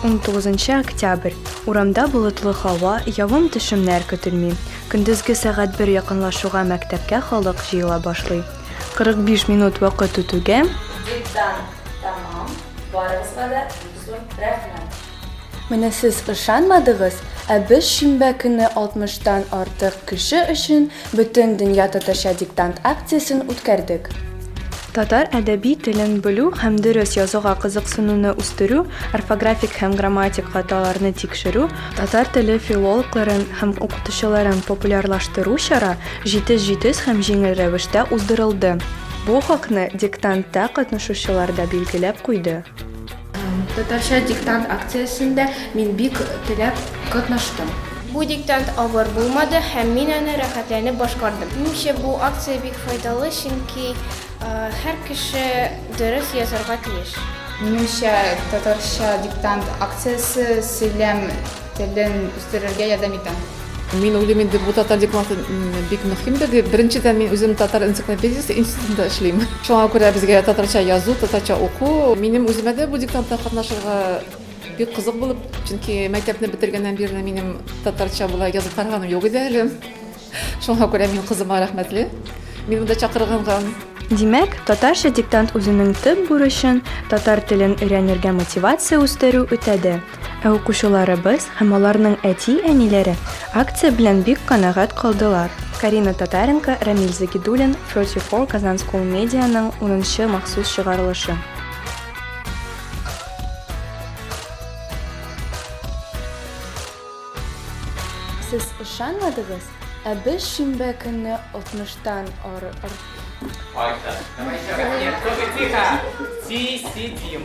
Унтугызынчы октябрь. Урамда болытлы һава, явым-төшемнәр көтелми. Көндезге сәгать бер якынлашуга мәктәпкә халык җыела башлый. 45 минут вакыт үтүгә. Диктант тәмам, барыгызга да бик зур рәхмәт. Менә сез ышанмадыгыз, ә без шимбә көнне 60 тан артык кеше өчен Бөтендөнья татарча диктант акциясен үткәрдек. Татар әдәби телен белү һәм дөрес язуга кызыксынуны үстерү, орфографик һәм грамматик хаталарны тикшерү, татар теле филологларын һәм укытучыларын популярлаштыру чара җитез-җитез һәм җиңел рәвештә уздырылды. Бу хакны диктантта катнашучылар да билгеләп куйды. Татарча диктант акциясендә мин бик теләп катнаштым. Бу диктант авыр булмады һәм мин аны рәхәтләнеп башкардым. Минемчә, бу акция бик файдалы, чөнки һәр кеше дөрес язарга тиеш. Минемчә, Татарча диктант акциясе сөйләм телен үстерергә ярдәм итә. Мин уйлыйм инде, бу татар диктанты бик мөһимдер дип. Беренчедән, мин үзем татар энциклопедиясе институтында эшлим. Шуңа күрә безгә татарча язу, татарча уку. Минем үземә дә бу диктантта катнашырга бик кызык булып, чөнки мәктәпне бетергәннән бирле минем татарча болай язып караганым юк иде әле. Шуңа күрә мин кызыма рәхмәтле. Мин монда чакырганга. Димәк, Татарча диктант үзенең төп бурычын, татар телен өйрәнергә мотивация үстерү үтәде. Ә укучыларыбыз һәм аларның әти-әниләре акция белән бик канәгать калдылар. Карина Татаренко, Рамиль Загидуллин, 34 Kazan School Media ның унынчы махсус чыгарылышы. Сез ышанмадыгыз, ә без шимбә көнне алтмыштан ар. Тихо, тихо, сидим.